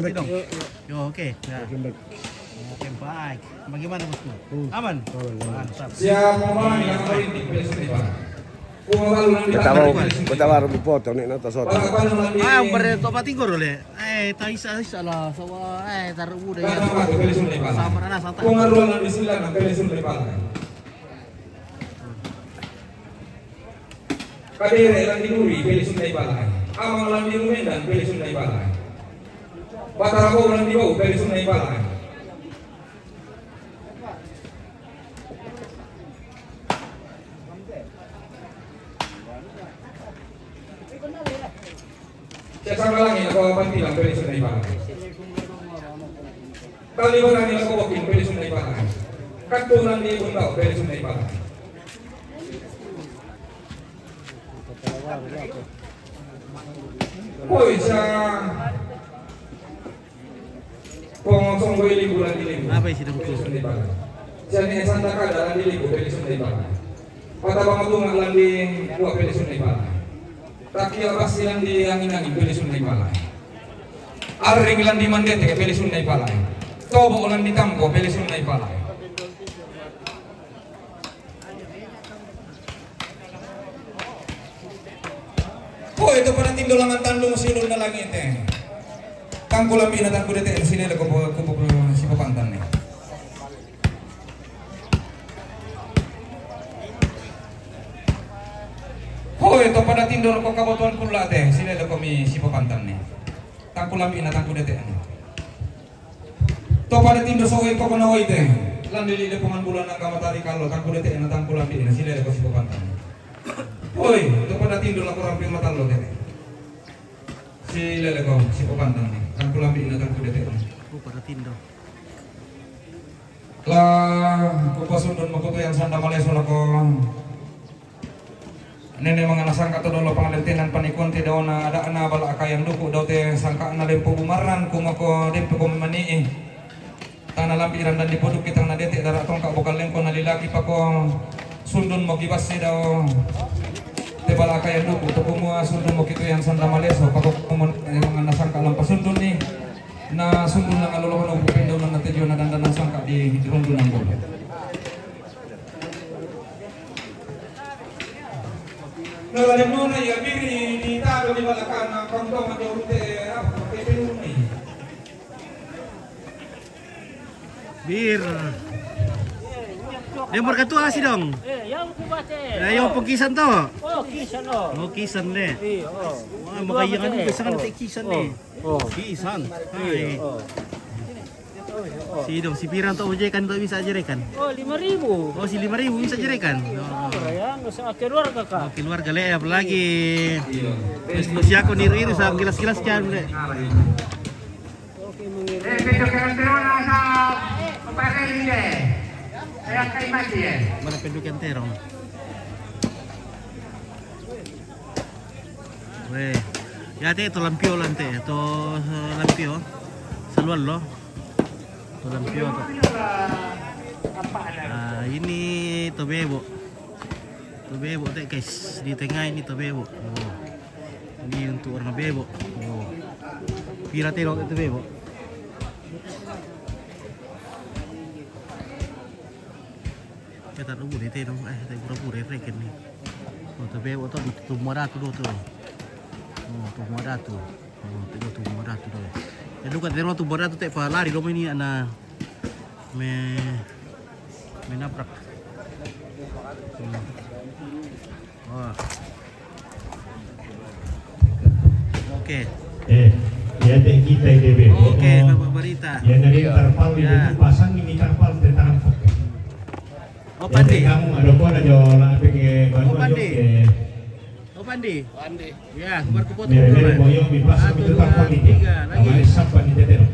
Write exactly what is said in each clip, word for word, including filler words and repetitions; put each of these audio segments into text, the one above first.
Sidong. Yo, oke. Ya. Oke, baik. Bagaimana, Bosku? Aman? Aman, aman. Mantap. Siap, mau main, yang paling di P S M P, Pak. Mau malu nanti. Betapa, betapa rugi foto nih, nonton soto. Ah, bere to patinggo le. Eh, ta isa, isa lah, sawa, eh, taruh udah ya. Sama, Pak, P S M P, Pak. Sama, nah, santai. Mau malu nanti silakan, P S M P, Pak. Kadere landi Nuri, Pele Sunda Ipala. Amang landi Rumendan, Pele Sunda Ipala. Batara Bau landi Bau, Pele Sunda Ipala. Siya sa kalangi, ako ang pantilang, Pele Sunda Ipala. Kalibaran nila ko wakin, Pele Sunda Ipala. Kadto landi Bundao, Pele Sunda Ipala. Hoy, sa Pong Songgoy Libu landi Libu. Apa isi dong tu? Pele Sunda Ipala. Siya ni Santa Kada landi Libu, Pele Sunda Ipala. Patabang Bunga landi Bua, Pele Sunda Ipala. Takia Basi landi Angin-Angin, Pele Sunda Ipala. Aring landi Mandete, Pele Sunda Ipala. Tobo landi Tamko, Pele Sunda Ipala. Hoy, to pada tindo langan tandung sidon na langit, eh. Tangko lambi na tangko dete, sini ada kupu, kupu, kupu, si papantan ni. Hoy, to pada tindo ko kabotuan kula te, sini ada ko mi si papantan ni. Tangko lambi na tangko dete ni. To pada tindo sa oy, to ko na oy te. Landi Lili Lepongan Bulan Angka Matahari Kalo, tangko dete na tangko lambi na, sila ko si papantan. Hoy, to pada tindo la ko Ramping Matallo te. Sila ko si papantan ni. Tangko lambi na tangko dete na. Oh, pada tindo. La, ko pasundon makuto yang sanda maleso la ko. Nene mangana sangka to dolo pangalentenan panikuan te daona ada'na bala akayan duku daute sangka'na lempo bumarran kumako dempe ko mani'i. Tana lambi randan dipodukki tang nadete dara tongka bokal lengko nalilaki pako sundun moki bassi dao te bala akayan duku to kumua sundun moki tu yang sanda maleso pako kumon mangana sangka lampa sundun ni. Na sundun na ngalolo hono bupin daunan na tejo na dandan sangka di rundunan bolo. Nalale nona ya biri di tado di balakana kongkong aja urute apa pakai penuni. Bir. Dia berketua sih dong. Eh, yang ku baca. Eh, yang pengkisan to. Oh, kisan oh. Oh, kisan deh. Iya, oh. Wah, makanya kan bisa kan kisan nih. Oh. Kisan. Hai. Sidong, si pirang to jerekan to bisa jerekan? Oh, lima ribu. Oh, si lima ribu bisa jerekan. Oh. Ya, nggak usah keluarga kah? Oh, keluarga le, apalagi. Terus aku niru-niru sa gelas-gelas kan le. Oke, mengiru. Eh, pintu kanan terona sa pare ide. Saya kai mati ya. Mana pintu kanan terong? Weh, ya te to lampio lante, to, eh, lampio. Saluan lo. To lampio to. Ah, ini to bebo. To bebo te guys, di tengah ini to bebo. Oh. Ini untuk orang bebo. Oh. Pira te lo to bebo. Kita tunggu di teno, eh, kita pura-pura reken ni. Oh, tapi waktu tu, tu muara tu tu. Oh, tu muara tu. Oh, tu tu muara tu tu. Ya, lu kan teno tu muara tu te pa lari lo ini ana me, me nabrak. Hmm. Wah. Oke. Eh, ya te kita ide be. Oke, Bapak Barita. Ya dari tarpal itu pasang ini tarpal tentang. Oh, Pandi. Kamu ada kau ada jualan apa ke baru. Oh, Pandi. Oh, Pandi. Pandi. Ya, baru kepotong. Mere mere moyo mi pasang itu tarpal itu. Tiga lagi. Awalnya siapa di tetero.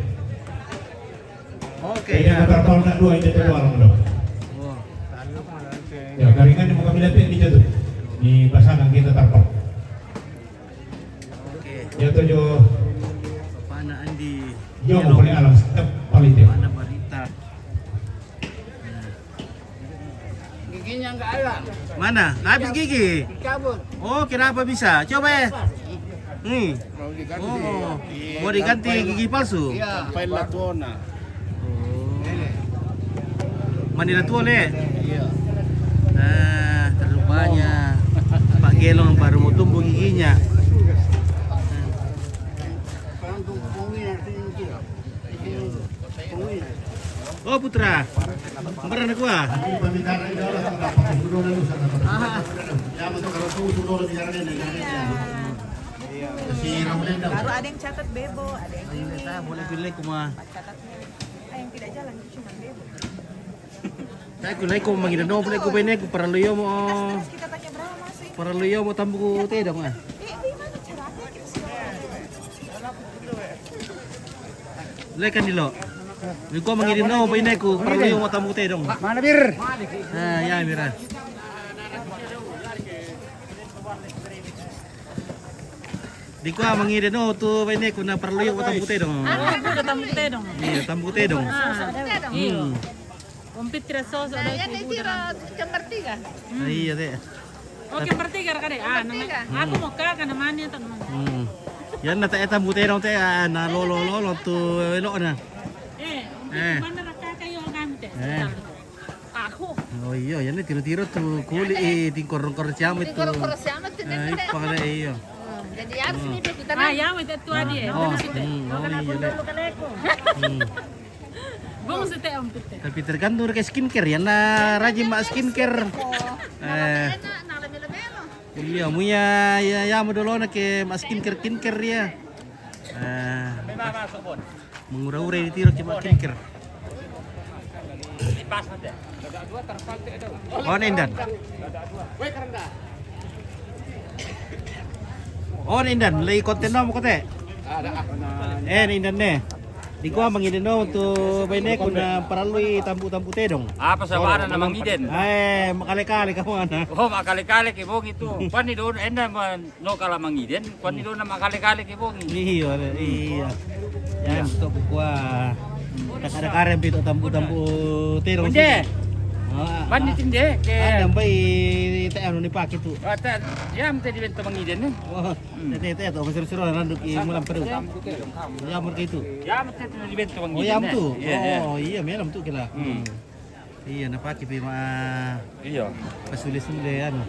Oke, ya. Tarpal nak dua itu tu alam dong. Oh. Ya, karingan ni muka bila ni jatuh. Ni pasangan kita tarpal. Oke. Ya tu jo. Pana Andi. Yo, boleh alam step quality. Pana Barita. Giginya nggak ada. Mana? Habis gigi. Cabut. Oh, kenapa bisa? Coba ya. Hmm. Mau diganti. Oh. Mau diganti gigi palsu? Iya. Sampai la tuona. Oh. Mani la tuo, Le? Iya. Ah, rupanya Pak Gelong baru mau tumbuh giginya. Oh, Putra. Kemarin aku ah. Baru ada yang catat Bebo, ada yang ini. Saya boleh pilih kuma. Catatnya. Ah, yang tidak jalan itu cuma Bebo. Saya ku lai ku mangi danau, ku lai ku baine ku parallu yo mo. Kita tanya berapa masih? Parallu yo mo tambuku tedong ah. Eh, di mana caranya kita sudah? Lai kan dilo. Ni ku mangi danau baine ku parallu yo mo tambuku tedong. Mana bir? Ah, ya mira. Di ku mangi danau tu baine ku na parallu yo mo tambuku tedong. Ah, aku udah tambuku tedong. Iya, tambuku tedong. Ah. Hmm. Kompit tidak so, so. Nah, ada yang itu tiro gambar tiga. Ah, iya, Teh. Oh, gambar tiga kade. Ah, nama. Aku mau ka kana mani atau nama. Hmm. Ya na te tambuku tedong te, ah, na lolo lolo tu elo na. Eh, eh. Mana raka kayo kami te. Eh. Aku. Oh iya, ya na tiro-tiro tu kuli, eh, tingkor-tingkor siamu itu. Tingkor-tingkor siamu itu. Eh, ipang le, iya. Hmm, jadi harus ini kita. Ah, ya, itu adi. Oh, hmm, oh, iya, Le. Hmm. Bung sete om pite. Tapi tergantung dari skincare ya, na rajin mak skincare. Eh. Iya, muya ya, ya modolono ke mak skincare, skincare ya. Eh. Mengura-ura di tiro ke mak skincare. Oh, Indan. Oh, Indan, lai konten no mo kote. Eh, Indan ne. Di ku mangi danau tu baine ku na parallu i tambuku-tambuku tedong. Apa sabana na mangi den? Eh, makale-kale ka mana? Oh, makale-kale ke bongi tu. Pani do enda man no kala mangi den, pani do na makale-kale ke bongi. Iya, iya. Ya, untuk ku kua. Kada kare pi tu tambuku-tambuku tedong. Unde. Ah, pani tinde ke. Ada mbai te anu ni pake tu. Ata, ya mte di bento mangi den ne. Oh. Hmm. Tete, tete, tu, siro-siro, randu ki mulam peru. Ya, mereka itu. Ya, mesti tu di bento mangi den. Oh, ya, tu. Iya, iya. Oh, iya, melam tu kila. Hmm. Iya, na pake pi ma. Iya. Pasule-sule anu.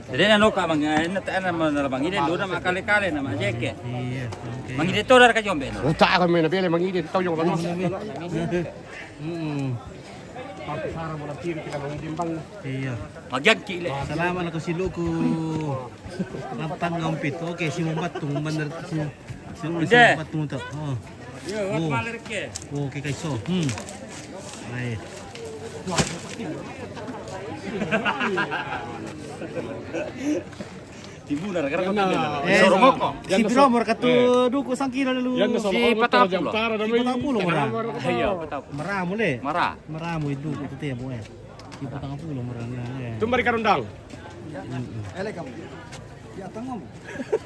Jadi na no ka mangi, na ta na mangi den, do na makale-kale na majeke. Iya, oke. Mangi den to dar ka jombe no. Uta ka mena bele mangi den to jombe no. Hmm. Iya. Magian ki le. Salama na ko siluku. Lantang ngampit. Oke, si Mombatung, bener si, si Mombatung to. Oh. Iya, wat maler ke. Oke, kaiso. Hmm. Baik. Tibu na gara-gara. Eh, sorong oko. Si piro mora katu duku sangkilo lalu. Si patang pulo. Si patang pulo mora. Iya, patang pulo. Mara mule. Mara. Mara mu itu, itu te mo eh. Si patang pulo mora na eh. Tumbar karundang. Ele kamu. Ya tangom.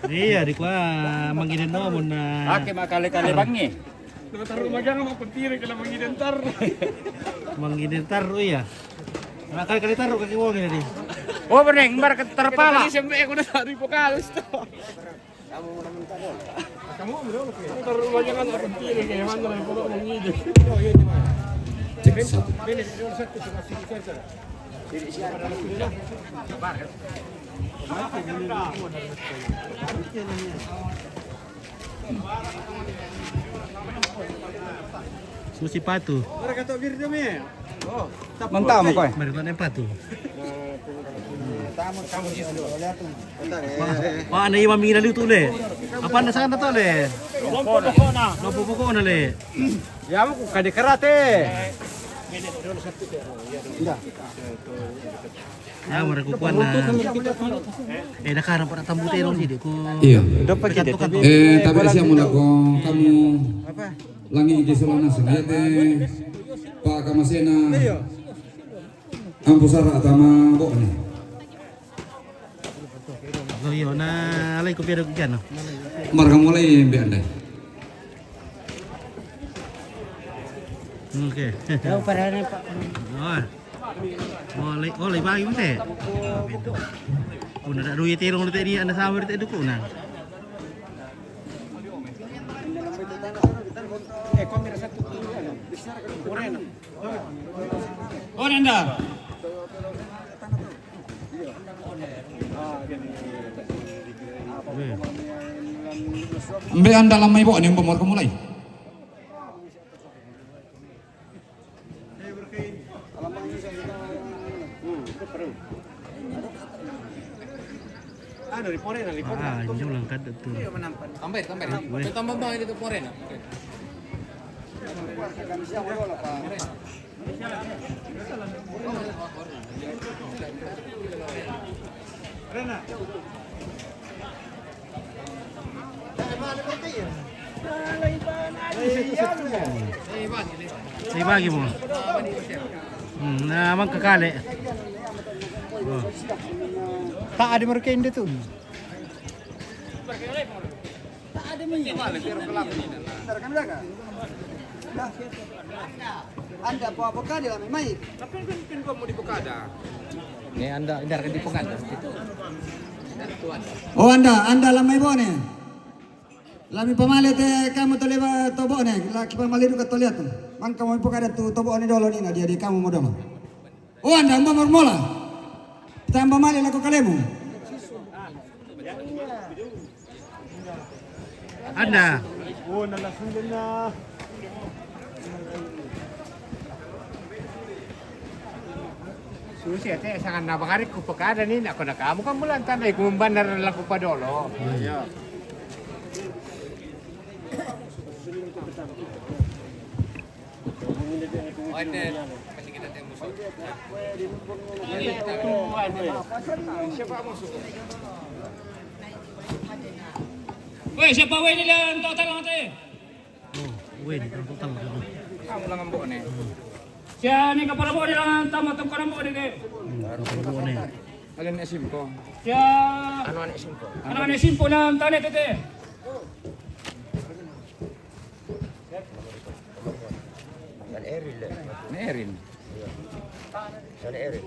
Iya, di kua mangi den no mo na. Ake makale-kale bangi. Taru magang mau pentiri kalau mangi den tar. Mangi den tar, iya. Nah, kali-kali taruh kaki wong ini. Oh, bening, bar ke terpala. Tadi sampai aku udah dari vokalis tuh. Taruh magang aku kiri kayak mana lah, pokok mau ngide. Cek satu. Susi patu. Mantap mo koe. Mari tone patu. Wah, na ima mina lutu le. Apa na sanda to le? Lopo pokona le. Ya mo ku kade karate. Ya, mara ku kuana. Eh, na karang pada tambuku tedong sidi ku. Iya. Dopa ki de. Eh, tapi siamo lako kamu langi ki solana sangete. Pak Kamasena. Ambo sara atama bo ni. Lo iyo na alai ku piara ku kiano. Mara kamu alai mbe andai. Oke. Jauh parane, Pak. Oh. Oh, lai, oh, lai bagi mate. Una da dui tedong te dia na sama te duku na. Morena. Mbe anda lamai bo'ne mbo mor ko mulai. Anu, ripore na, ripore na. Ah, injo lang kada tu. Tambah, tambah. Tambah, tambah, tambah itu pore na. Oke. Sai bagi mo. Hmm, na mangka kale. Oh. Ta' ada mereka inda tu. Anda po apa kali lami mai? Tapi kan, kan gua mau dibuka ada. Ini anda, ini akan dibuka ada. Oh, anda, anda lamai bo'ne. Lami pamale te kamu tole ba to bo'ne, la ki pamale duka tole atu. Mangka mo pokada tu to bo'ne dolo ni na dia di kamu mo dolo. Oh, anda mbo mor mola. Tamba male lako kalemu. Anda. Oh, na langsung dia na. Susi ate sangan na bangari ku pokada ni, na kona kamu kan bulan tanda ku membanar laku padolo. Iya. Weh, siapa weh ni lang total lang te? Oh, weh, ni total lang. Kamu lang ambo ni. Siya ni kapala bo'ne lang tama tong kana bo'ne ke. Hmm, kapala bo'ne. Alin na simpo. Siya. Anu anak simpo. Anu anak simpo lang tane tete. San Erin le. San Erin. San Erin.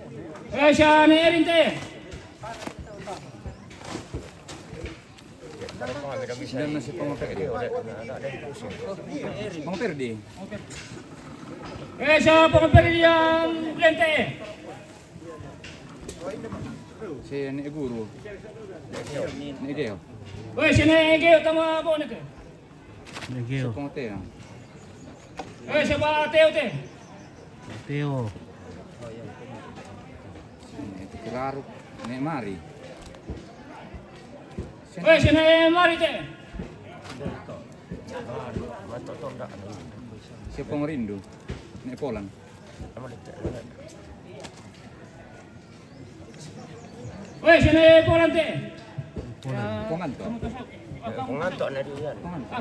Eh, siya ni Erin te. Dan nasi pangapir di. Pangapir di. Eh, siya pangapir di yang lente. Si ni guru. Ni geo. Weh, si ni geo tama bo'ne ke. Ni geo. Si pangapir. Eh, siapa Teo te? Teo. Ni Kiraru, ni Mari. Eh, si ni Mari te. Siapa Rindu? Ni Polan. Weh, si ni Polan te. Polan. Pongan to. Pongan to na dia. Pongan to.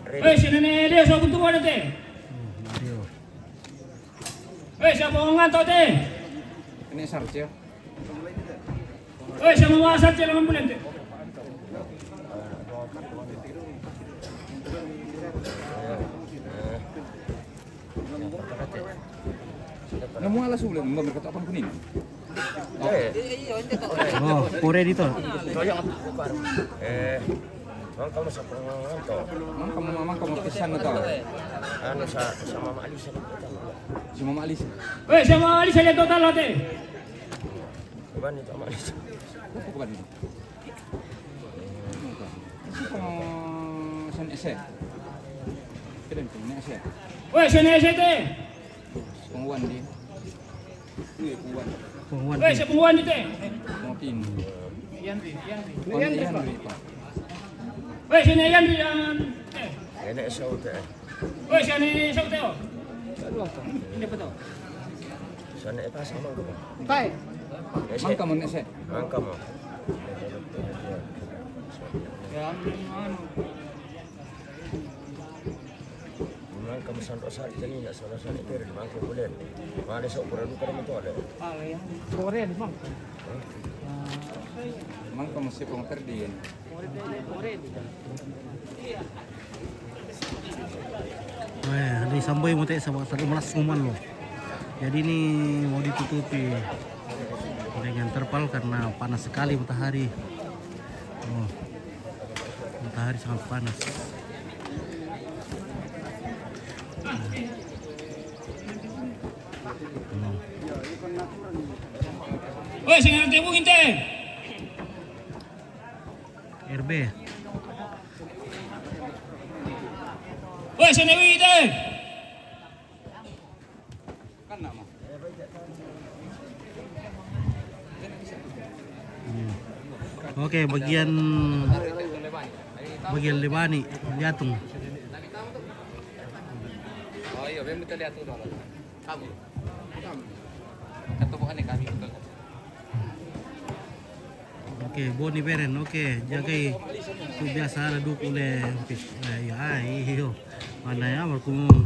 Weh, si ni Leo so kuntu Polan te. Hmm, Leo. Weh, siapa pongan to te? Ni Sarce. Weh, siapa mama Sarce lang ambulante? Na muala sule, mba mereka tak pangkunin. Eh. Oh, pure di to. Toyo. Eh, mangka mo sa pangangan to. Mangka mo, mangka mo pisan na to. Anu sa, sa Mama Alisa. Si Mama Alisa. Weh, si Mama Alisa le total ate. Kuban itu Mama Alisa. Apa kuban itu? San Ese. Keren, San Ese. Weh, San Ese te. Pengwan di. Iya, pengwan. Pengwan. Weh, siapa pengwan di te? Pengwan. Yandri, Yandri. Pengwan di Yandri, Pak. Weh, sini Yandri yang te. Ini Ese te. Weh, sini Ese te. Ini betul. Sana apa sama ke? Baik. Mangka mo ni Ese. Mangka mo. Ya, anu. Mangka mo santo sari tani na sana sana kere mangka bulen. Mana sok kurang kurang betul ada. Korea di mangka. Mangka mo si pengperdian. Weh, di samboi mo te sabab tadi malas kuman lo. Jadi ini mau ditutupi dengan terpal karena panas sekali matahari. Oh, matahari sangat panas. Weh, sini nanti mungkin teh. R B. Weh, sini wih teh. Hmm. Oke, bagian, bagian Lebani, Liatung. Oh iya, memang kita lihat tuh dulu. Kamu. Kata bukan nih kami betul. Oke, Boni Beren, oke, jagai. Tu biasa ada duku le, eh, ya, ai, iyo. Mana ya, berkumung.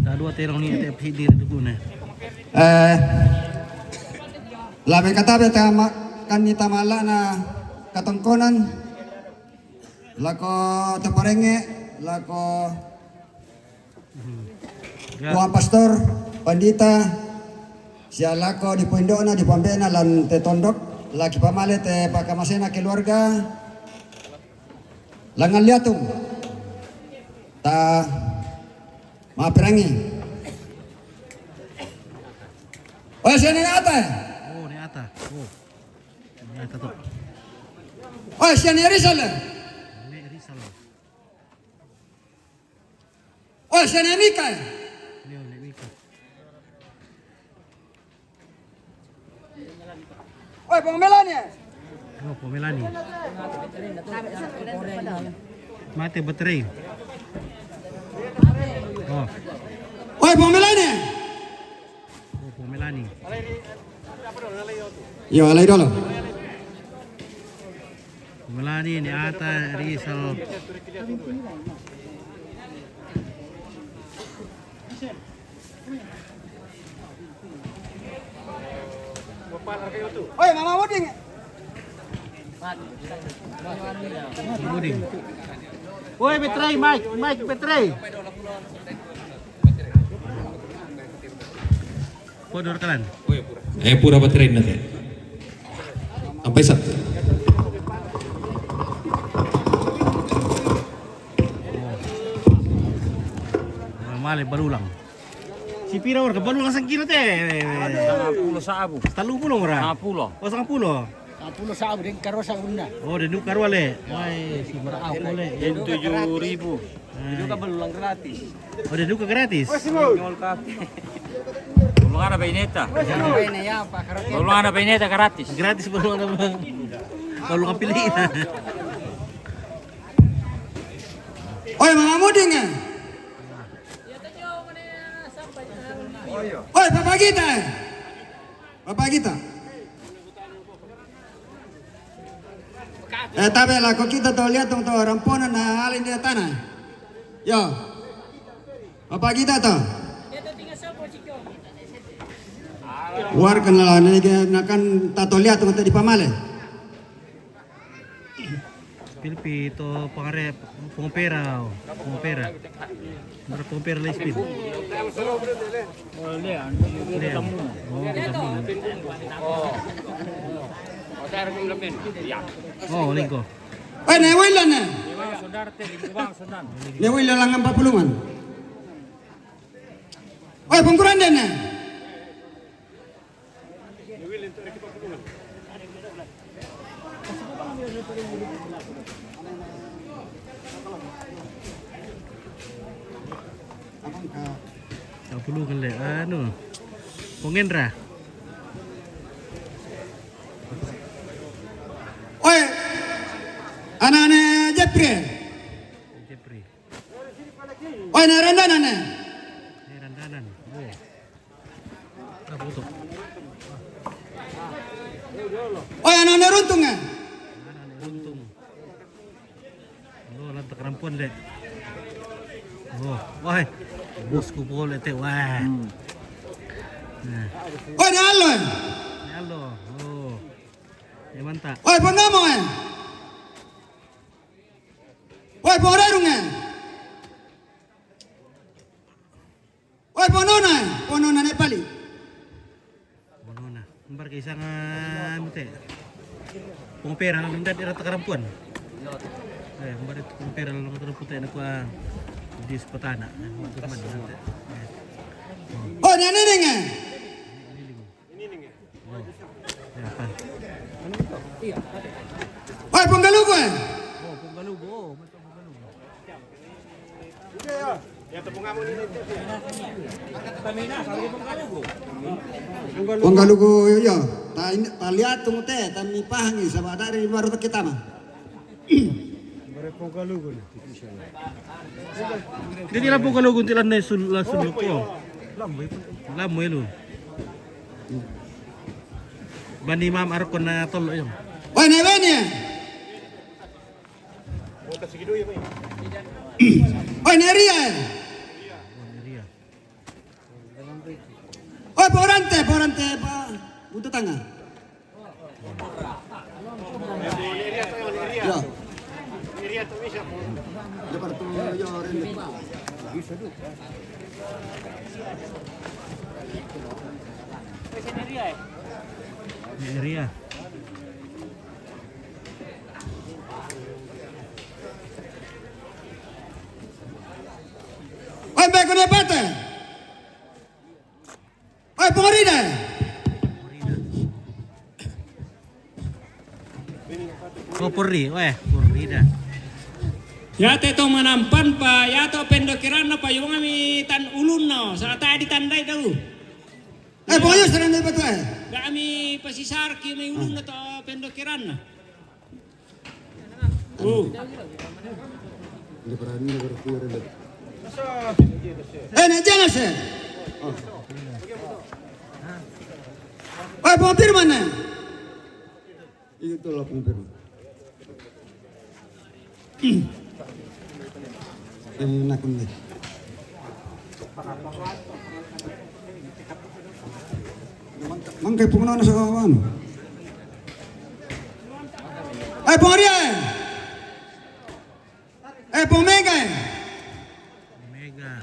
Dah dua terong ni, tapi diri duku ne. Eh, labe katabe tama, kan ni tamala na katongkonan. Lako teparenge, lako Tuan Pastor, Pandita, sia lako dipoindona, dipoambena lan te tondok, laki pamale te pakamasena keluarga, langan Liatung. Ta maperangi. Oh, sia ne ata. Oh, ne ata. Oh. Ne ata to. Oh, sia ne Rizal. Ne Rizal. Oh, sia ne Mika. Nio, ne Mika. Oi, Pong Melani. Oh, Pong Melani. Mate baterai. Oh. Oi, Pong Melani. Oh, Pong Melani. Yo, alai dolo. Pong Melani, ne ata, Rizal. Oi, Mama Muding. Muding. Oi, baterai, Mike, Mike, baterai. Kodor kalan. Eh, pura baterai nanti. Sampai satu. Male balulang. Si pira warga balulang sangkira te? Sanga pulo sabu. Talu pulo ora? Sanga pulo. Oh, sanga pulo. Sanga pulo sabu, deng karua sabu na. Oh, deng du karua le. Wai, si mara aku le. Deng tujuh ribu. Itu kan balulang gratis. Oh, deng du ka gratis. Nyol kaki. Balulang ada baineta. Balulang ada baineta gratis. Gratis balulang ada, Bang. Balulang pilih. Oi, Mama Muding, eh? Oi, Papa Gita, eh? Papa Gita. Eh, tabe lako kita to Liatung to Rampona na alin dia tana. Yo. Papa Gita to. Warga na la ne ke na kan tato Liatung to di pamale. Pilpi to pangare, pongpera, pongpera. Mara pongpera le spin. Lean. Oh, kita muna. Oh, lingko. Eh, ne wila ne. Ne wila langan papulungan. Eh, pongkurande ne. Kapulu kele, anu, Pongenra. Oi, anane Jepri. Jepri. Oi, ne Randanan ne. Ne Randanan. Oh. Oi, anane Runtung, eh. Anane Runtung. Oh, lantak rampuan le. Oh, wai. Bosku pole te, wai. Hmm. Nah. Oi, ne Allo, eh. Ne Allo. Oh. Ya, mantap. Oi, Pangamo, eh. Oi, Pongrerung, eh. Oi, Ponona, eh. Ponona ne pali. Ponona. Mbar ke isanga mute. Pongpera nang dat era takarampuan. Eh, mbar pongpera nang takarampuan te na kua dis patana. Oi, ne Neneng, eh. Oi, Ponggalugu, eh. Ponggalugu, iyo. Ta in-, ta lihat tunggu te, ta mi pahangi, sabab dari baru kita mah. Jadi lapu kalau guntilan na sul-, la suluk ko. Lamu elu. Bani mam arko na tolo yong. Oi, ne bani, eh. Oi, ne ria, eh. Oi, porante, porante, pa. Untuk tanga. Ya. Depan tu, ya, orang depan. Area. Oi, mbak, kena patah. Oi, Pongorida. Oh, Pori, weh, Porida. Ya, te to manampan pa, ya to pendokiran na pa, yung ami tan ulun no, sa ta di tandai dau. Eh, pokoknya serang dari batu, eh. Gak ami pasisar ki mi ulun na to pendokiran na. Oh. Hindi para, hindi para kuya rin. Eh, nandiyan na siya. Oh. Oy, pumapirma na. Ito lang pumapirma. Eh, nakon na. Mangkay pumuna na sa kawan. Ay, pumariya eh. Eh, pong Mega eh. Mega.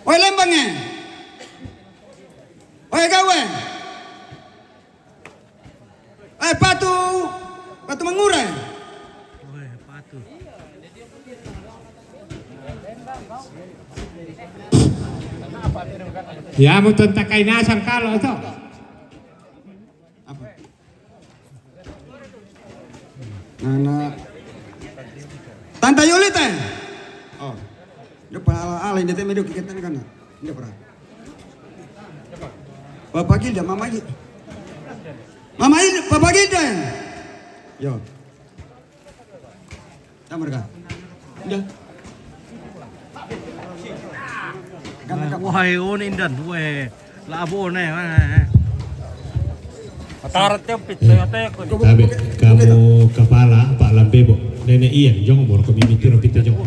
Oy, Lembang eh. Oy, Gawe. Eh, Patu. Patu Mangure. Oy, Patu. Ya, mau tentang kainasang kalau itu. Apa? Nana. Tanta Yuli teh. Oh. Dia pala ala ini teh medo kita kan. Dia pernah. Bapak Gilda, Mama Gilda. Mama Gilda, Bapak Gilda. Yo. Kamar ka? Udah. Wahai on indan, weh. Labo ne, weh. Matarat te pit, te ko. Tabe, kamu kapala, Pak Lampebo. Nenek Ian, jong umur ko mimi tiro pito jong.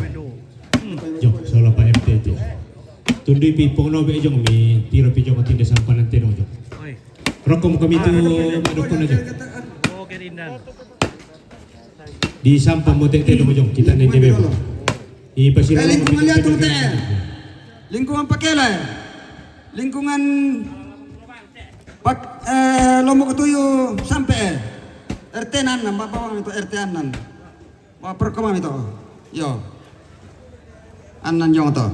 Jong, solo Pak M T jong. Tundui pi pong no be jong mi tiro pi jong tinde sampanan te no jong. Oi. Rokok muka mitu, madukun aja. Oke, Rindan. Di sampang mo tete do mojong, kita nende bebo. Di pasir. Eh, lingkungan lihat tuh, teh. Lingkungan Pakela. Lingkungan Pak, eh, Lombok Tuyu sampai, eh. R T nan, nama bawang itu R T nan. Wah, perkemang itu. Yo. Anan jong to.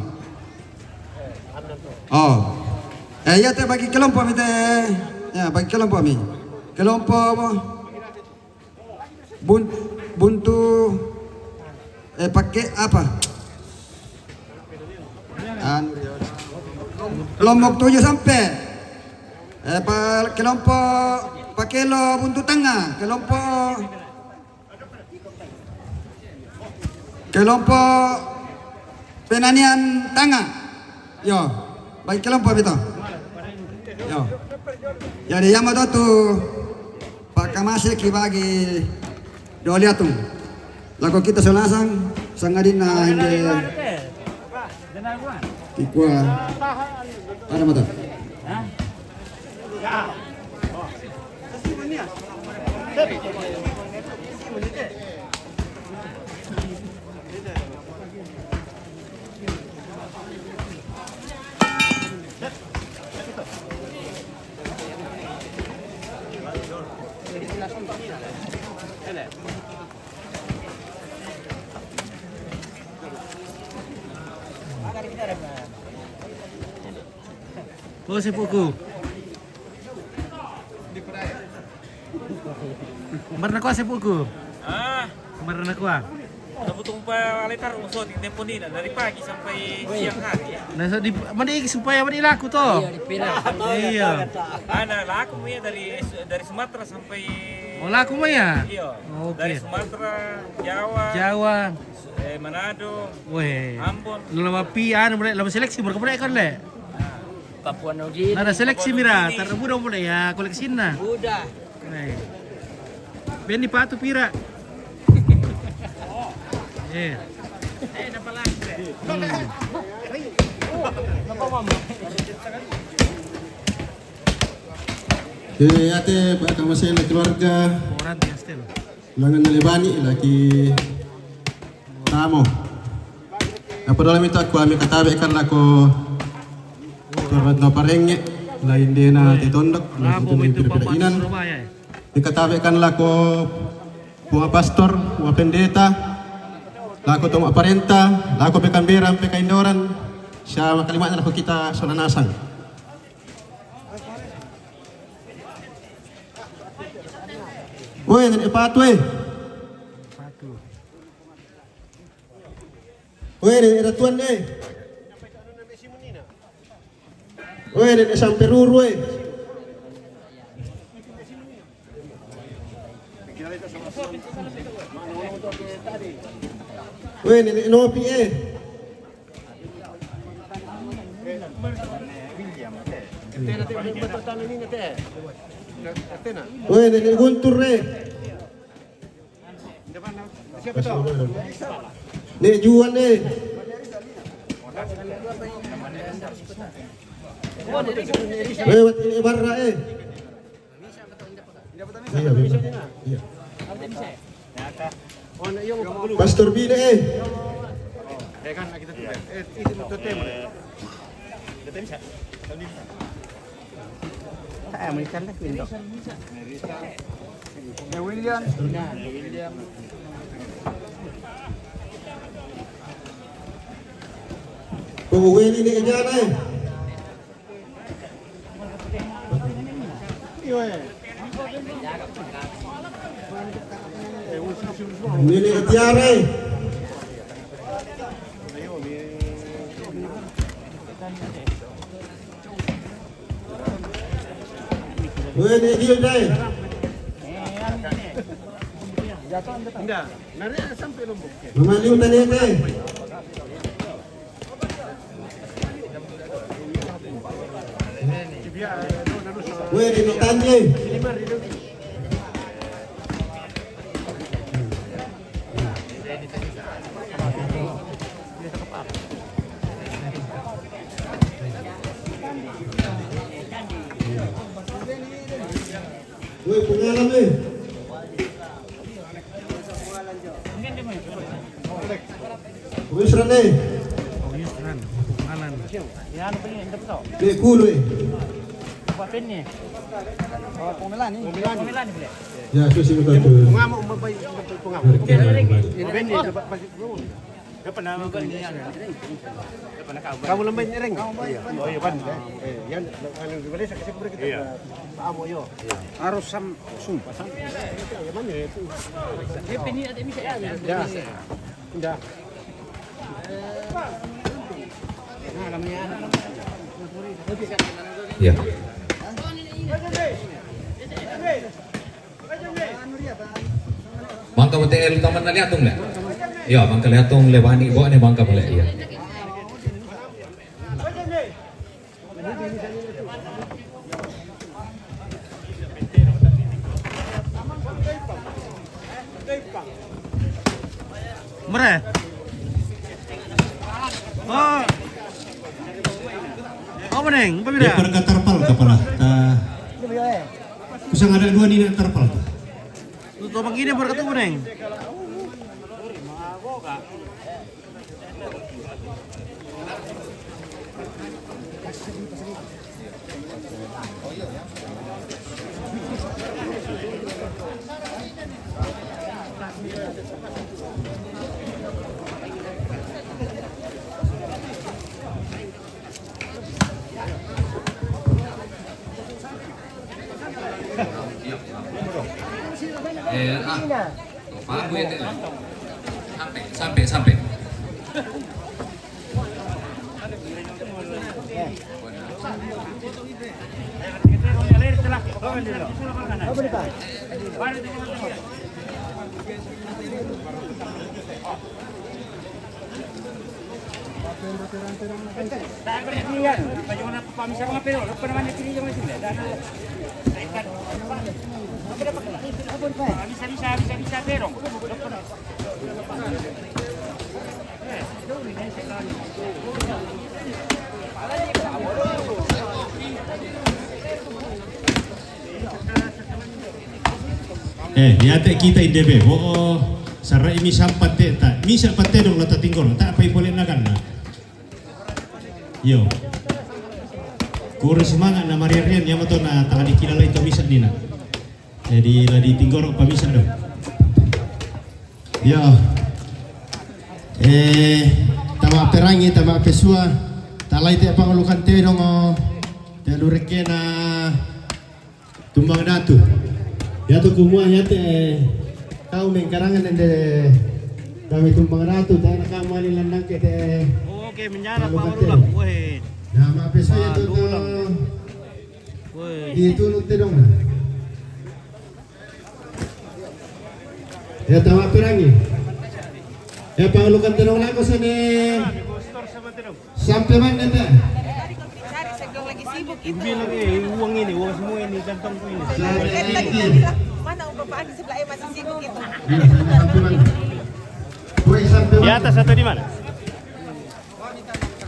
Oh. Eh, ya, te bagi kelompok mi te. Ya, bagi kelompok mi. Kelompok apa? Bun-, buntu, eh, pakai apa? An-, Lombok Tujuh sampai. Eh, pa-, kelompok Pakelo buntu tengah, kelompok, kelompok Penanian tengah. Yo, bagi kelompok itu. Yo. Jadi, yang mau tu, Pak Kamasi ki bagi doliatung. Lako kita selasang, sangadina hinde. Ikua. Ada mata. Oh, sepuku. Marna kua sepuku? Ah, marna kua? Nabutung pa letar so di tempo ini, nah, dari pagi sampai siang hari. Nah, so di, mandi supaya mandi laku to. Iya, di Pira. Iya. Ana laku mi dari dari Sumatera sampai. Oh, laku mi ya? Iya. Oke. Dari Sumatera, Jawa, Jawa. Eh, Manado, weh, Ambon. Lama pi anu, boleh lama seleksi, boleh boleh kan le. Papua Nugini. Nada seleksi mira, tar buda boleh ya koleksi na. Buda. Nih. Beni patu pira. Eh. Hmm. Eh, ate, baka masela keluarga. Orang dia still. Langan lebani lagi. Tamo. Apa dalam itu aku ami katabe kan lako Torbat no parenge, lain dena te tondok, lain itu papa inan. Dikatabe kan lako pua pastor, pua pendeta, lako toma parenta, lako pekan beran, pekan indoran, siama kalimatna lako kita sona nasang. Woi, nene patu, eh. Woi, nene ratuan, eh. Woi, nene samperuru, eh. Woi, nene nopi, eh. Woi, nene guntur, eh. Nek Juan, eh. Lewat ini Barra, eh. Iya, iya. Pastor Bine, eh. Eh, kan kita tuh. Eh, itu tuh tema. Eh, menikah lah, Window. Eh, William. William. Pengweli ni ejana, eh. Iyo, eh. Nini etiare. Wene Gilda, eh. Nda, nare sampai Lombok. Mama Liu Tanete. Wene no Tanye. Woi, pengalam, eh. Woi, Sran, eh. Woi, Sran, pengalam. Dek kulu, eh. Apa pen ni? Oh, pengelan ni. Pengelan ni boleh. Ya, susi betul tu. Pengamu, pengamu. Pengamu. Kamu lembai nyereng. Oh iya, Pan. Eh, yang anu, gimana, saya kasih kepada kita. Iya. Pak Amo, yo. Harus sam sum. Ya. Nah, namanya. Ya. Mangka B T L taman na liatung le. Ya, mangka liatung le bani bo ne mangka bale ya. Mere. Oh. Oh, meneng, pemira. Dia perkata terpal kepala. Kusang ada dua ni terpal. Tuh, tobang ini berkata meneng. Eh, ah. Bagus ya, Tek. Sampai, sampai, sampai. Eh, ya, Tek, kita inde be. Bo, oh, sarai mi sampat, Tek, ta. Misa patte dong la tatinggoro, ta pai pole naganna. Yo. Kure semangat na marian-rian, ya mato na tanga dikilala itu misa nina. Jadi la ditinggoro pa misa dong. Yo. Eh, tama perangi, tama pesua. Talai te pangulukan te dong, oh. Te lurekena. Tumbang Datu. Ya tu kumua ya te kau mengkarangan ende kami Tumbang Datu, te na kau mali landang ke te. Oke, menyala Pak Ulang. Weh. Nah, maaf saya tu. Weh. Itu nu te dong. Ya, tama perangi. Ya, pangalukan te dong lako sane. Sampai mana ente? Cari, saya bilang lagi sibuk gitu. Bilang, eh, uang ini, uang semua ini, kantongku ini. Saya bilang, mana uang bapak di sebelah, eh, masih sibuk gitu. Iya, sampai mana? Woi, sampai mana? Di atas atau di mana?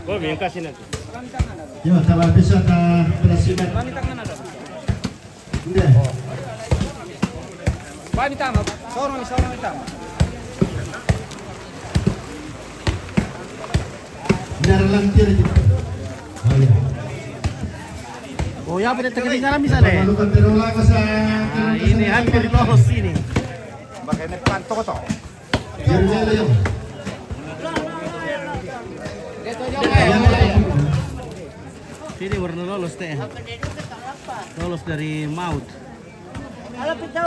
Gua yang kasih nanti. Yo, tambah bisa ta bersimat. Nde. Bani tama, sorong, sorong tama. Biar lantir aja. Oh, iya. Oh, ya, pada tengah jalan misalnya. Nah, ini hampir lolos ini. Pakai ini pantok toh. Biar dia, Leo. Sini warna lolos, Teh. Lolos dari maut. Halo, Pito.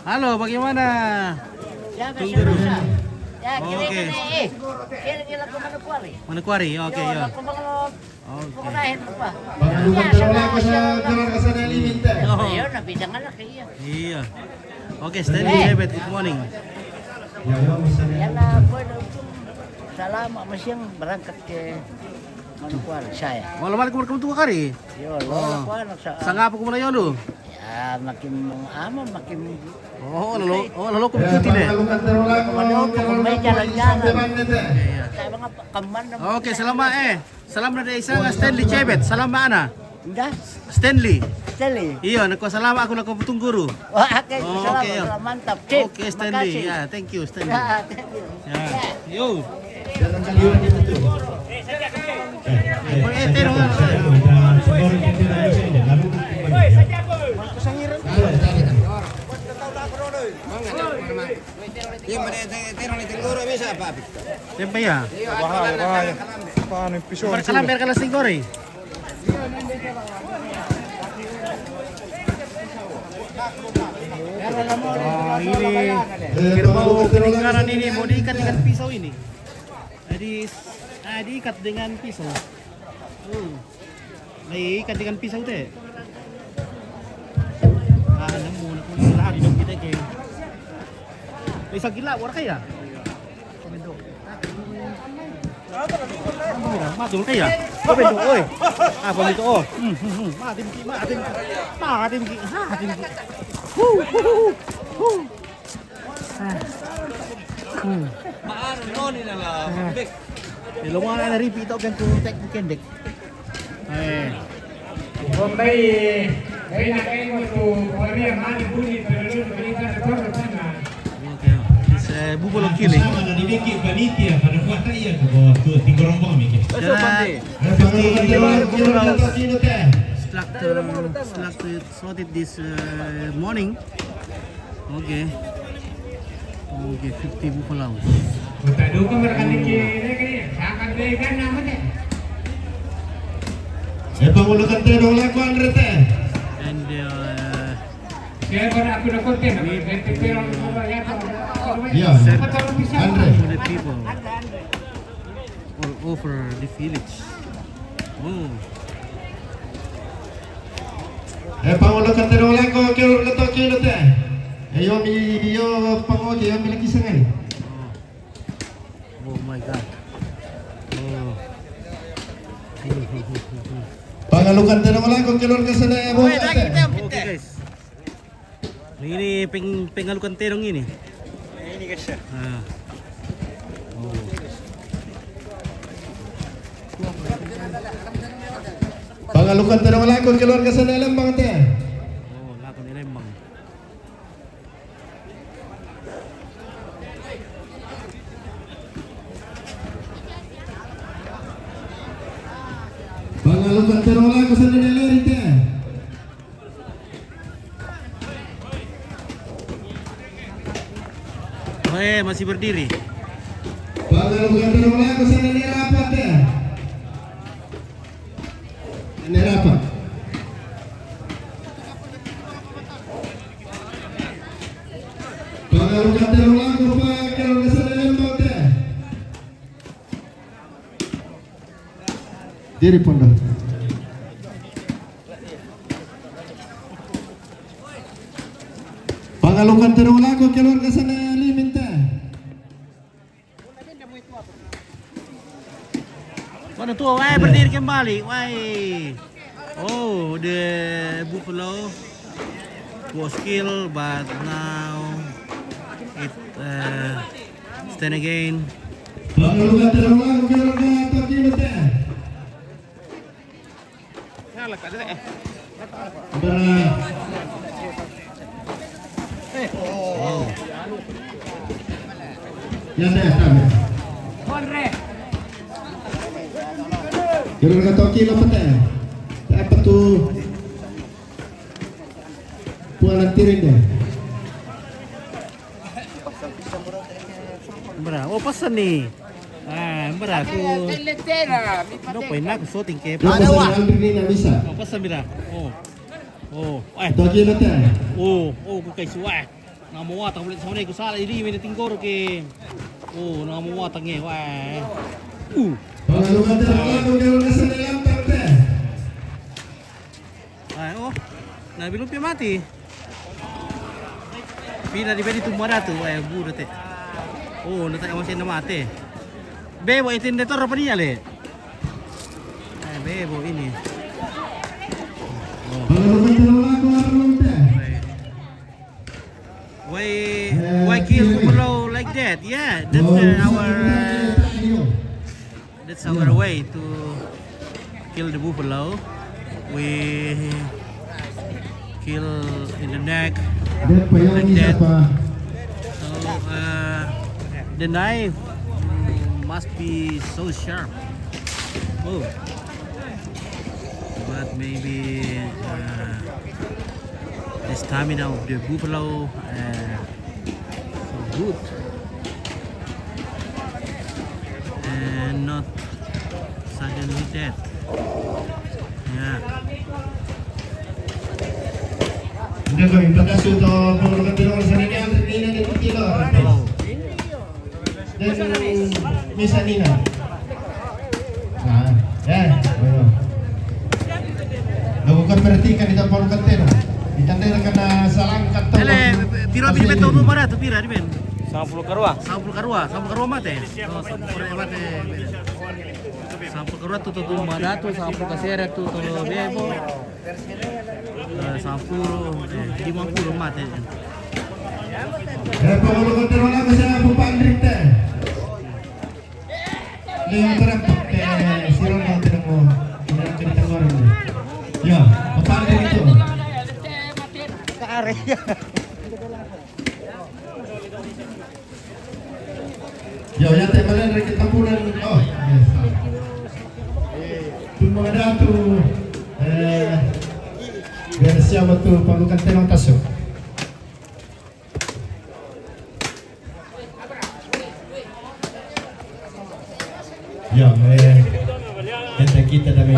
Halo, bagaimana? Ya, Tunggu dulu. Ya, kira-kira, eh, kira-kira ke mana kuari? Mana kuari? Oke, ya. Oke. Pengalukan terlalu lama ke sana, ke sana, ini minta. Oh. Iya, nah, bidang anak, iya. Iya. Oke, Stanley Jebet, good morning. Ya, ya, misalnya. Ya, nah, gue udah ujung. Salam, sama siang berangkat ke Manokwari, saya. Malam-malam kumur kumur tuh kari? Yo, lo, oh. Sangapa kumur yolu? Ya, makin ama, makin. Oh, lolo, oh, lolo kumur cuti deh. Kalau lo kumur jalan-jalan. Iya, iya. Kayak bang apa? Kemana? Oke, selamat, eh. Salam dari Isana Stanley Jebet. Salam mana? Enggak. Stanley. Stanley. Iya, nako salam aku lako Putungguru. Wah, oke, oh, salam, oke, ya. Salam mantap. Sip, oke, Stanley. Makasih. Ya, thank you, Stanley. Ya, thank you. Ya. Ya. Yo. Eh, eh, tero. Iya, mana te-, tero ni tinggoro bisa apa? Tempe ya? Bahaya, bahaya. Panen pisau. Berkalam, berkalam tinggoro. Ah, ini kerbau peninggalan ini mau diikat dengan pisau ini. Jadi, ah, diikat dengan pisau. Hmm. Diikat dengan pisau te. Ah, nemu, nemu, lah, di dong kita ke. Bisa gila, orang kaya. Mati, orang kaya. Apa itu, oi? Apa itu, oh? Hmm, hmm, hmm. Mati, mati, mati, mati, mati, mati. Huh, huh, huh, huh. Ah. Hmm. Maano, no, ni na la, ah. Bek. Ilumana na ripi ito, kan, tu tek kendek. Eh. Bombay, eh, na kayo mo tu, Korea, mali, buni, pero, pero, pero, pero, pero, pero, okay. It's, uh, Buffalo Killing. Sama na di Becky, panitia, pada kuat iya, ko tu, tiga rombong, Miki. That's so funny. Buffalo Killing. Slaughter, slaughter, slaughtered this, uh, morning. Okay. Okay, fifty buffaloes. Kota duka mereka niki, ini kayaknya. Sangat vegan namanya. Eh, pangulukan te dong lagu, Andre, te. And, uh, Siapa nak aku nak konten? Nanti terang apa ya? Ya, Andre. To the people all over the village. Oh, E pangolo katero lako kero kato kilo te. E yo mi yo pango ke yo mi laki sangai. Oh my God. Oh. Pangalukan tero lako kero kasane bo. Okay, guys. Ini peng pengalukan terong ini. Ini guys ya. Ah. Oh. Pangalukan tero lako kero kasane Lembang te. Oh, lako ni Lembang. Pangalukan tero lako kasane Leri te. Oh, eh, masih berdiri. Pangalukan tero lako kasane Leri apa te? Leri apa? Pangalukan tero lako pa kero kasane Lembang te. Diri pondo. Pangalukan tero lako kero kasane Limin te. Mana tuh? Wah, berdiri kembali. Wah. Oh, the buffalo was killed, but now it uh, stand again. Pangalukan tero lako kero kasane Limin te. Bara. Ya, ya, ya. Kira katoki lo pete. Apa tu? Puan tiring dia. Mira, oh, pasa ni. Ah, mira, aku. No, pues, nak, so, tingke. Lo pasa ni Aldrin ni na bisa. Oh, pasa, mira. Oh. Oh, eh. Toki lo te. Oh, oh, ku kai suwa. Namo wata ulit sa ku sala iri mi tingkor ke. Oh, namo wata nge, wah. Uh. Pangalukan tero lako kero kasane Lembang te. Ay, oh. Na bilu pia mati. Pina di bedi tumba datu, ay, buda te. Oh, na tayo masih na mati. Bebo, itin de torro pa niya le. Ay, bebo ini. Pangalukan tero lako Arlon te. Why, why kill buffalo like that? Yeah, that's uh, our uh, that's our way to kill the buffalo. We kill in the neck like that. So uh, the knife must be so sharp. Oh, but maybe uh, the stamina of the buffalo uh, so good and not suddenly dead. Yeah. Ndio kwa mpaka suto kwa kwa kwa kwa sana ni Aldrin ni na ni kilo. Oh. Dan misa nina. Ah, eh, bueno. Lo ko perhatikan di tampon katero. Di tandera kana salang kato. Ele, piro mi beto tu mara tu pira di ben. Sampulu karua. Sampulu karua, sampulu karua mate. Oh, sampulu karua mate. Sampulu karua tu tu mara tu, sampulu kasere tu tu bebo. Eh, sampulu, eh, lima puluh mate. Eh, pangulu katero na sa pupandrik te. Dia terang pakai sirong yang tidak mau. Tidak cerita orang. Ya, pupandrik itu. Yo, ya te malen reki tampunan. Oh, yes. Tumba datu. Eh, biar siapa tu palukan tenong tasuk. Ya, eh, kita kita dami.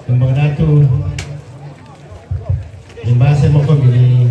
Tumba datu. Imbase mo ko mi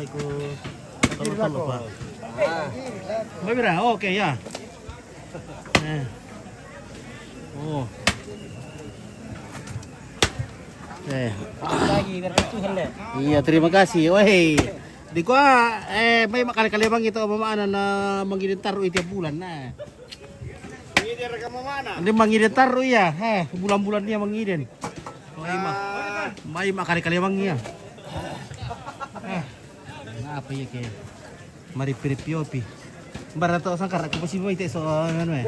Tolo, tolo, pa. Mabira, oke, ya. Eh. Oh. Eh. Iya, terima kasih. Weh. Di kuah, eh, mai makali-kali bang itu mama anak na mangirin taruh tiap bulan, nah. Ini mangirin taruh, iya. Eh, bulan-bulan dia mangirin. Mai ma-, mai makali-kali bang, iya. Eh. Apa iya ke? Mari piripiopi. Bara to sangkar aku pasti mai te so, anu, eh.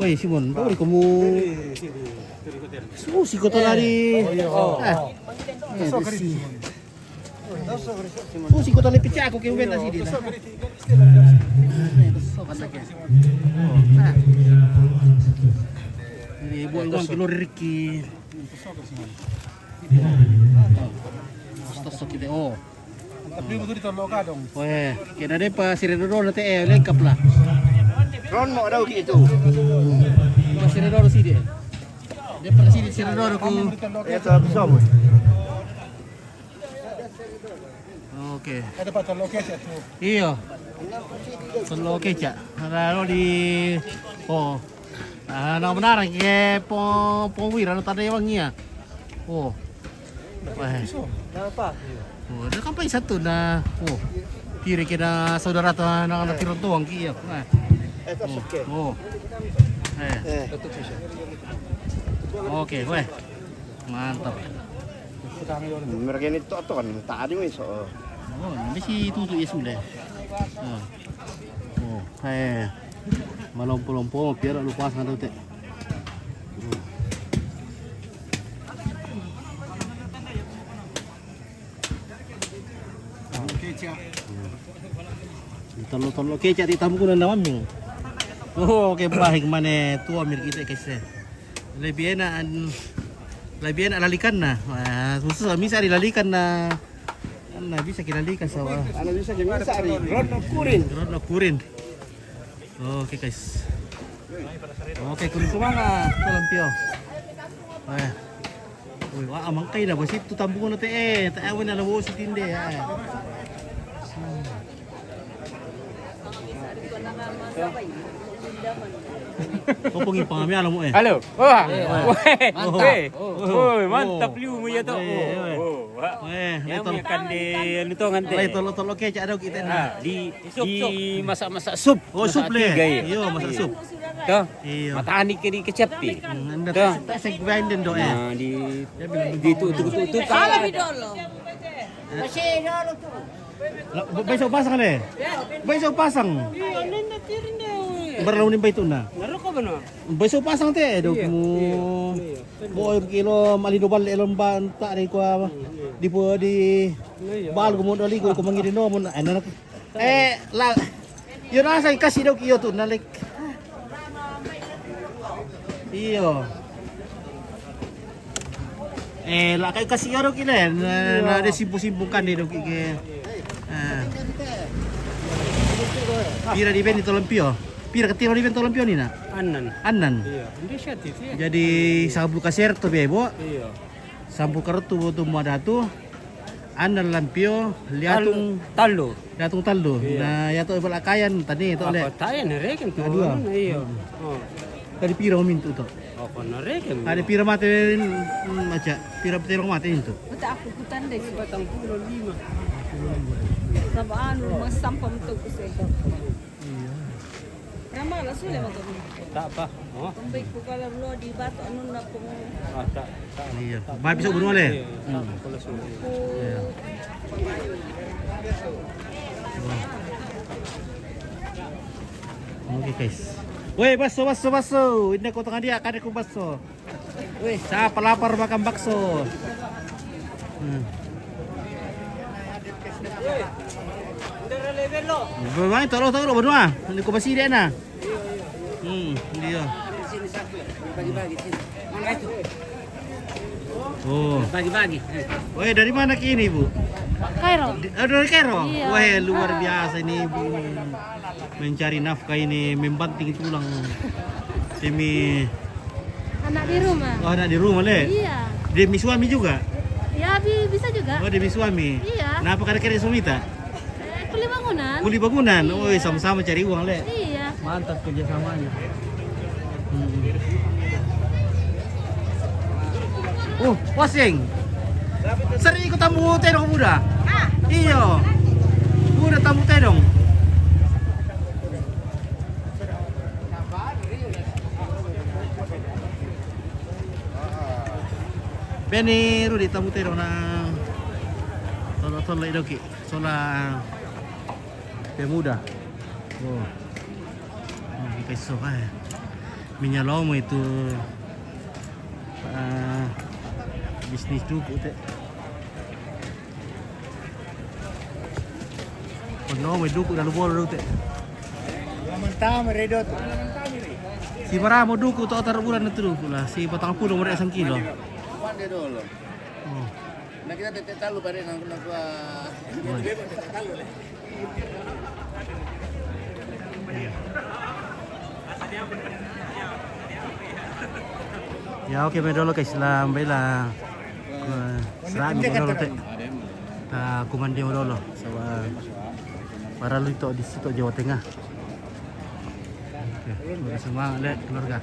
Woi, Simon, bawa di komu. Su, si kota lari. Oh, iya. Ah. Eh, si. Su, si kota lari pecah aku ke benda sini. So kata ke. Ah. Ini buat uang kilo Ricky. Tos kita, oh. Tapi betul di tolok kadong. Weh, kena deh pa sire dodo nanti, eh, lengkap lah. Ron mau ada uki itu. Pa sire dodo sini. Dia pa sire dodo ku. Ya, tapi sama. Oke. Ada pa tolok ya tu. Iyo. Tolok kecak. Lalu di, oh. Ah, na benar ke po, po wira na tanda wangi ya. Oh. Wah. Oh, ada kampai satu na. Oh. Kiri kena saudara tu na, na tirun tuang ki ya. Nah. Oh. Oh. Eh. Oke, weh. Mantap. Mereka ini tok-tok kan, tak ada wis. Oh, ini si tutu ya sudah. Oh. Oh, eh. Malompo-lompo, biar lupa sangat teh. Tolo-tolo kecak di tamu kuna na maming. Oh, oke, baik mana tua mir kita kese. Lebih enak, an-, lebih enak lalikan na. Wah, khusus misa di lalikan na. Kan na bisa kita lalikan sawa. Ana bisa kita misa di. Rono kurin. Rono kurin. Oke, guys. Oke, kurin semua na. Tolong pio. Eh. Woi, wah, amang kai na basi tu tampung na te, eh, tak awin na labo si tinde, eh. Kopo ngi pangami alamu, eh. Halo. Wah. Weh. Mantap. Weh. Woi, mantap liu mu ya to. Weh, weh. Oh, wah. Weh, yang betul. Makan di anu to ngante. Lai tolo-tolo kecak ada kita na. Ah, di, di masak-masak sup. Oh, sup le. Iyo, masak sup. Toh. Iyo. Matani ke di kecap ti. Hmm, anda toh. Tasik, tasik grind do, eh. Nah, di, di tu, tu, tu, tu. Salah di dolo. Masih dolo tu. Lah, ba-, besok pasang le. Besok pasang. Iyo, nenda tirin de. Berlalu ni baitu na. Naroko bana. Besok pasang te, dok mu. Iyo, iyo. Boy kilo mali dobal elom ban tak di kua. Di pu di bal ko mo dali ko mangiri no mo na. Eh, la, iyo na sa kasi daw kiyo tu nalik. Iyo. Eh, la kay kasi iyo daw kile na, na de simpu-simpu kan de daw kike. Ah. Pira di beni tolong pio? Pira katiro di beni tolong pio ni na? Anan. Anan. Iyo. Hindi siya titi. Jadi sabu kaser to bebo. Iyo. Sampul karutu botu muadatu. Anna lampio liatung tallu. Liatung tallu. Iya. Na yato ibal akayan tani to le. Apa tayan reken tu. Dua. Iyo. Oh. Tadi pira mintu to? Apa na reken? Tadi pira mate, mm, aja. Pira pira mate itu. Uta aku hutan deh. Batang pulo lima. Saba anu mas sampam tu kusai. Iya. Ramala sule mato. Tak apa. Oh. Pembik ku kalau lo di batu anu napung. Ah, tak. Iya. Baik bisa bunuh le. Iya. Iya. Oke, guys. Woi, baso, baso, baso. Ini kau tengah dia, kada ku baso. Weh, siapa lapar makan bakso? Hmm. Bagaimana tolong tolong berdua? Ini kau masih dia na. Hmm, dia. Bagi-bagi sini. Mana itu? Oh. Bagi-bagi. Weh, dari mana ke ini, Bu? Kairo. Di, oh, dari Kairo? Iya. Weh, luar biasa ini, Bu. Mencari nafkah ini membanting tulang demi anak di rumah. Oh, anak di rumah le. Iya. Demi suami juga? Ya, bi-, bisa juga. Oh, demi suami. Iya. Kenapa kada kira suami tak? Kuli bangunan. Kuli bangunan. Iya. Oi, sama-sama cari uang, Le. Iya. Mantap kerjasamanya. Hmm. Oh, Waseng. Seri ikut tamu terong muda. Iyo. Muda tamu terong. Beni Rudi tamu terong na. Tolo-tolo idoki. Sola pemuda. Oh. Oh, ikai so, eh. Minya lomo itu. Ah, bisnis duku te. Kono mo duku dalu bolo te. Mantama redo tu. Si maramo duku to tar bulan na tu duku lah. Si patang pulo mo sang kilo. Pande dolo. Oh. Na kita tete talu pare na na kwa. Ya, oke, me dolo guys, la mbela. Serang dolo te. Ta kumande dolo. Sawa. Para lu itu di situ Jawa Tengah. Oke, udah semangat deh keluarga.